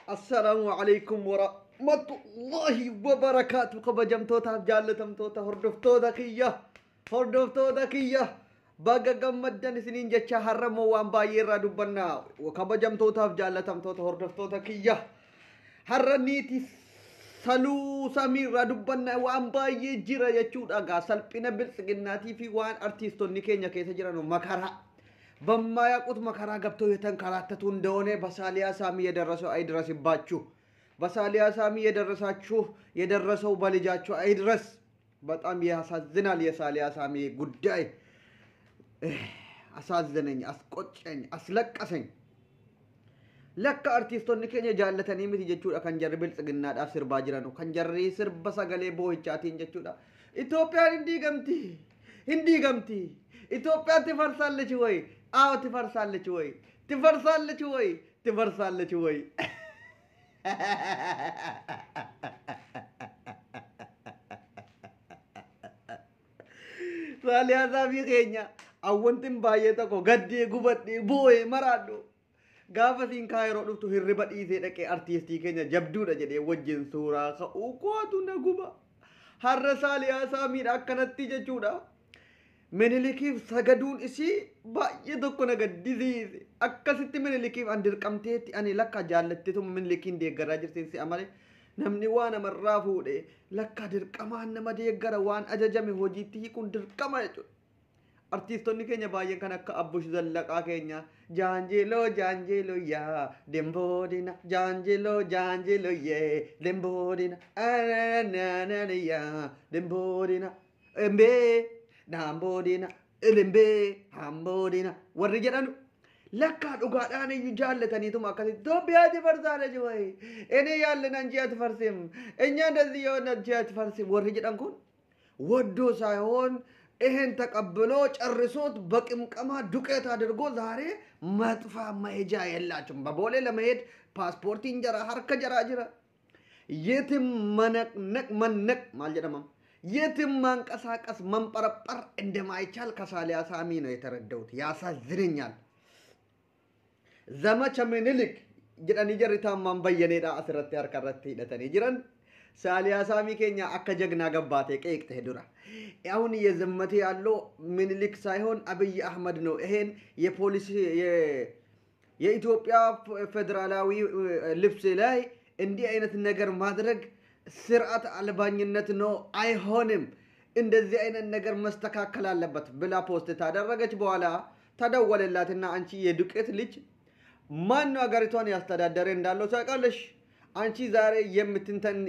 Assalaamu alaikum warahmatullahi wabarakaatu. Kabajamtootaaf jaallatamtoota hordoftoota kiyya, hordoftoota kiyya, baga gammaddan isiniin jecha. Har'ammoo waan baay'ee irraa dubbanna. Kabajamtootaaf jaallatamtoota hordoftoota kiyya, har'a niiti saluu samiirraa dubbanna. Waan baay'ee jira jechuudha. Gaa salphina biltsiginnaatii fi waan artiistonni keenya keessa jiran makaraa በማያውቁት መከራ ገብተው የተንከራተቱ እንደሆነ በሳሊያ ሳሚ የደረሰው አይድረስባችሁ። በሳሊያ ሳሚ የደረሳችሁ የደረሰው በልጃችሁ አይድረስ። በጣም ያሳዝናል። የሳሊያ ሳሚ ጉዳይ አሳዘነኝ፣ አስቆጨኝ፣ አስለቀሰኝ። Lakka artiistonni keenya jaallatanii miti jechuudha kan jarri biltsiginnaadhaaf sirbaa jiranu, kan jarri sirba sagalee boo'ichaatiin jechuudha. Itoophiyaan hin diigamti, hin diigamti. Itoophiyaan ትፈርሳለች ወይ? አዎ ትፈርሳለች ወይ? ትፈርሳለች ወይ? ትፈርሳለች ወይ? Saaliyaa Saamii keenya, awwantin baay'ee tokko gaddee gubadhee boo'ee maraadhu. Gaafa siin kaayiroo dhuftu hirriba dhiisee dhaqee artiistii keenya jabduudha jedhee wajjin suuraa ka'uu kootu na guba. Har'a Saaliyaa Saamiidha akkanatti jechuudha. Minilikiif sagaduun isii baay'ee tokko na gaddisiise. Akkasitti Minilikiif an dirqamteetti ani lakka jaallatteetuma Minilikiin deeggaraa jirti si amale. Namni waa namarraa fuudhe lakka dirqamaan nama deeggara, waan ajajame hojiitti hiikuun dirqama jechuudha. Artiistonni keenya baay'een kan akka Abbush Zallaqaa keenya, jaanjeeloo jaanjeeloo yaa demboodina, jaanjeeloo jaanjeeloo yee demboodina, yaa demboodina, embee daamboodina, elembee hamboodina warri jedhanu lakkaa dhugaadhaan iyyuu jaallataniituma akkasitti Itoophiyaa ትፈርሳለች ወይ? እኔ ያለን አንቺ አትፈርስም፣ እኛ እንደዚህ የሆነ አንቺ አትፈርስም warri jedhan kun ወዶ ሳይሆን ይሄን ተቀብሎ ጨርሶት በቅምቀማ ዱቄት አድርጎ ዛሬ መጥፋ መሄጃ የላቸውም። በቦሌ ለመሄድ ፓስፖርት እንጀራ ሀርከ ጀራ ጅራ የትም መነቅነቅ መነቅ ማል jedhamam የትም ማንቀሳቀስ መንጠረጠር እንደማይቻል ከሳሊያ ሳሚ ነው የተረዳሁት። ያሳዝነኛል። ዘመቻ ምኒልክ jedhanii jarri taammaan bayyaneedha asirratti harka irratti hidhatanii jiran. Saaliyaa Saamii keenya akka ጀግና ገባቴ qeeqxe dura. አሁን እየዘመተ ያለው ምኒልክ ሳይሆን አብይ አህመድ ነው። ይሄን የፖሊስ የኢትዮጵያ ፌዴራላዊ ልብስ ላይ እንዲህ አይነት ነገር ማድረግ ስርዓት አልባኝነት ነው፣ አይሆንም። እንደዚህ አይነት ነገር መስተካከል አለበት ብላ ፖስት ታደረገች። በኋላ ተደወለላትና አንቺ የዱቄት ልጅ ማን ነው ሀገሪቷን ያስተዳደረ እንዳለው ታውቃለሽ? አንቺ ዛሬ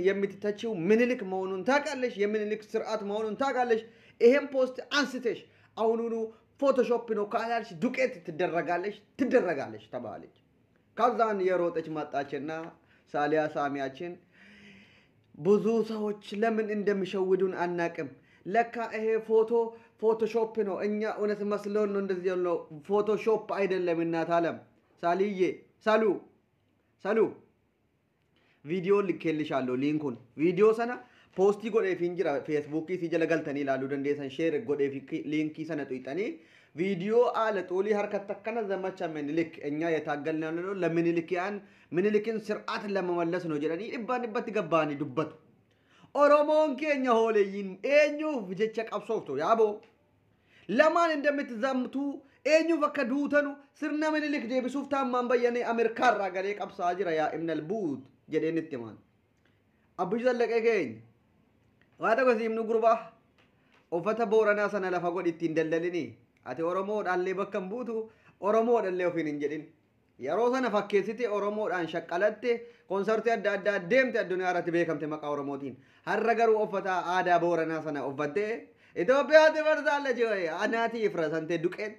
የምትተቺው ምኒልክ መሆኑን ታውቃለሽ? የምኒልክ ስርዓት መሆኑን ታውቃለሽ? ይሄን ፖስት አንስተሽ አሁኑኑ ፎቶሾፕ ነው ካላልሽ ዱቄት ትደረጋለሽ ትደረጋለሽ ተባለች። ከዛን የሮጠች መጣችና ሳሊያ ሳሚያችን ብዙ ሰዎች ለምን እንደሚሸውዱን አናቅም። ለካ ይሄ ፎቶ ፎቶሾፕ ነው፣ እኛ እውነት መስሎን ነው እንደዚህ ያለው። ፎቶሾፕ አይደለም። እናት አለም ሳሊዬ፣ ሳሉ ሳሉ ቪዲዮ ልኬልሻለሁ ሊንኩን ቪዲዮ sana poostii godheefin jira. Feesbuukii si jala galtanii ilaaluu dandeessan, sheer godheef liinkii sana tuqxanii ቪዲዮ አለ ጦሊ harkatti akkana ዘመቻ ምኒልክ እኛ የታገልነው ነው ለምኒልክ ያን ምኒልክን ስርዓት ለመመለስ ነው jedhanii dhibbaan dhibbatti gabbaanii dubbatu. Oromoon keenya hooleeyyiin eenyuuf jecha qabsooftu yaaboo lamaan እንደምትዘምቱ eenyuuf akka duutanu sirna Minilik deebisuuf taammaan bayyanee Ameerikaarraa galee qabsaa jira yaa ibnal buut jedheen itti himan. Abbish Zallaqee keenya, waa tokko siimnu gurbaa, uffata Booranaa sana lafa godhi, ittiin daldalini. Ati Oromoodhaallee bakka hin buutu, Oromoodhallee ofiin hin jedhin. Yeroo sana fakkeessite Oromoodhaan shaqqalatte, konsartii adda addaa deemte, addunyaa irratti beekamte maqaa Oromootiin. Har'a garuu uffata aadaa Booranaa sana uffattee Itoophiyaa ትፈርሳለች ወይ? አናቲ ይፍረስ አንተ ዱቄት፣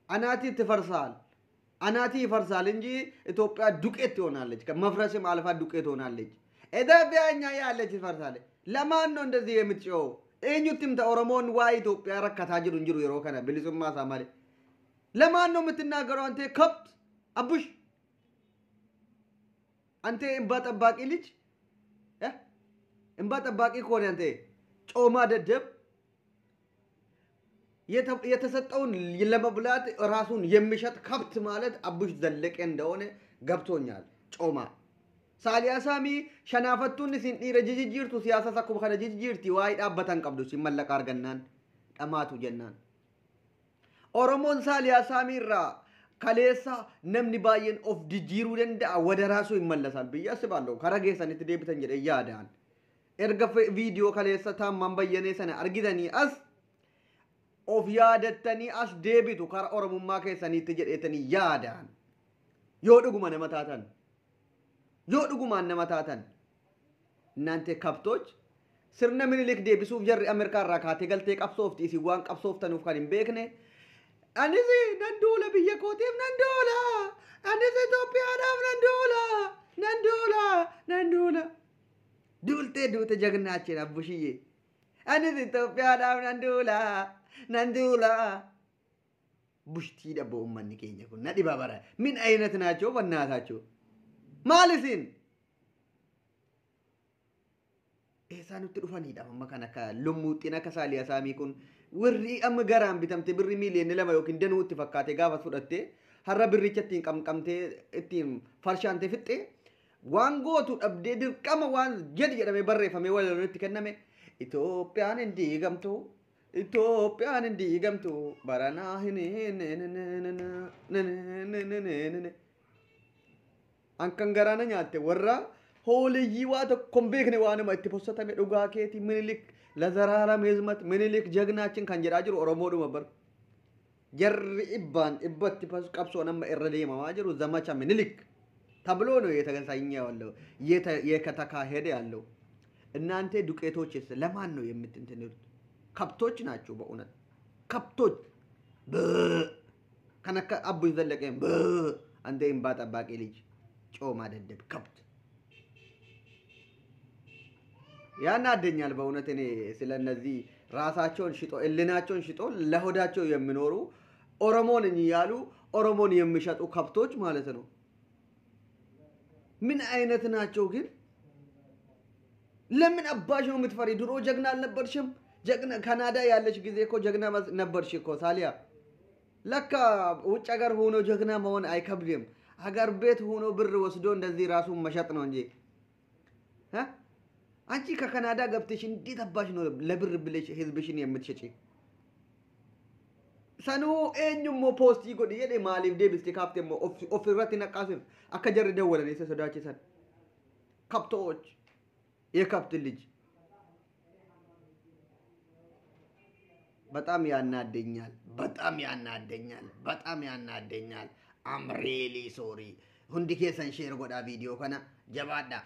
አናቲ ትፈርሳል፣ አናቲ ይፈርሳል እንጂ ኢትዮጵያ ዱቄት ትሆናለች። ከመፍረስም አልፋ ዱቄት ትሆናለች። ኢትዮጵያ እኛ ያለች ትፈርሳለች። ለማን ነው እንደዚህ የምትጮኸው? Eenyutti himta? Oromoon waa Itoophiyaa rakkataa jiru hin jiru yeroo kana bilisummaa isaa malee. ለማን ነው የምትናገረው? አንተ ከብት አቡሽ፣ አንተ እንባ ጠባቂ ልጅ፣ እንባ ጠባቂ ከሆነ አንተ ጮማ ደደብ፣ የተሰጠውን ለመብላት ራሱን የሚሸጥ ከብት ማለት አቡሽ ዘለቀ እንደሆነ ገብቶኛል። ጮማ Saaliyaa Saamii shanaafattuun isin dhiira jijjiirtu siyaasas akkuma kana jijjiirti waa'ee dhaabbatan qabdu isin mallaqa argannaan dhamaatu jennaan. Oromoon Saaliyaa Saamii irraa kaleessa namni baay'een of jijjiiruu danda'a wadaraasuu hin mallasan biyya as baalloo karaa geessanitti deebitan jedhee yaadaan. Erga viidiyoo kaleessa taamman bayyanee sana argitanii as of yaadattanii as deebitu karaa Oromummaa keessaniitti jedheetanii yaadaan. Yoo dhuguma nama taatan. Yoo dhugumaan nama taatan. Naante kabtoch sirna Minilik deebisuuf jarri Ameerikaa irraa kaatee galtee qabsoofti isin waan qabsooftanuuf kan hin beekne. Anis nan duula biyya kootiif nan duula. Anis Itoophiyaadhaaf nan duula. Nan duula. Nan duula. Duultee duute jagnaacheen abbushiyyee. Anis Itoophiyaadhaaf nan duula. Nan duula. Bushtii dhaboo uummanni keenya kun na dhiba bara. Min ayinat naachoo bannaataachoo. Maal isin? Eessaa nutti dhufanidha amma kan akka lummuuxxiin akka Saaliyaa Saamii kun warri amma garaan bitamte birri miiliyoonni 2 yookiin danuu itti fakkaate gaafa fudhatte har'a birricha ittiin qamqamtee ittiin farshaantee fixxee waan gootu dhabdee dirqama waan jedhi jedhamee barreeffamee walaloon itti kenname Itoophiyaan hin diigamtu Itoophiyaan hin diigamtu baranaa hin Ankan garaana nyaatte warra hooleyyii waa tokko hin beekne waanuma itti fossatame dhugaa keetii Minilik lazaraara meezmat Minilik jagnaachin kan jedhaa jiru Oromoodhuma bar. Jarri ibbaan ibbatti qabsoon amma irra deemamaa jiru zamacha Minilik ተብሎ ነው የተገሳኘ ያለው የተካሄደ ያለው። እናንተ ዱቄቶችስ ለማን ነው የምትንትንሉት? ከብቶች ናቸው በእውነት ከብቶች። ከነከ አቡኝ ዘለቀ አንተ እምባ ጠባቂ ልጅ ጮማ ደደብ ከብት ያናደኛል በእውነት እኔ ስለነዚህ ራሳቸውን ሽጦ እልናቸውን ሽጦ ለሆዳቸው የሚኖሩ ኦሮሞን እያሉ ኦሮሞን የሚሸጡ ከብቶች ማለት ነው። ምን አይነት ናቸው ግን? ለምን አባሽ ነው የምትፈሪ? ድሮ ጀግና አልነበርሽም? ጀግና ካናዳ ያለች ጊዜ እኮ ጀግና ነበርሽ እኮ ሳሊያ። ለካ ውጭ ሀገር ሆኖ ጀግና መሆን አይከብድም። ሀገር ቤት ሆኖ ብር ወስዶ እንደዚህ ራሱን መሸጥ ነው እንጂ። አንቺ ከካናዳ ገብተሽ እንዴት አባሽ ነው ለብር ብለሽ ህዝብሽን የምትሸጪ? Sanuu eenyummoo poostii godhi jedhe maaliif deebiste kaaftee immoo ofirratti naqqaasuuf akka jarri dawwalanii isa sodaachisan. ከብቶች የከብት ልጅ በጣም ያናደኛል። በጣም ያናደኛል። በጣም ያናደኛል። I'm really sorry. Hundi keessan share godhaa viidiyoo kana jabaadha.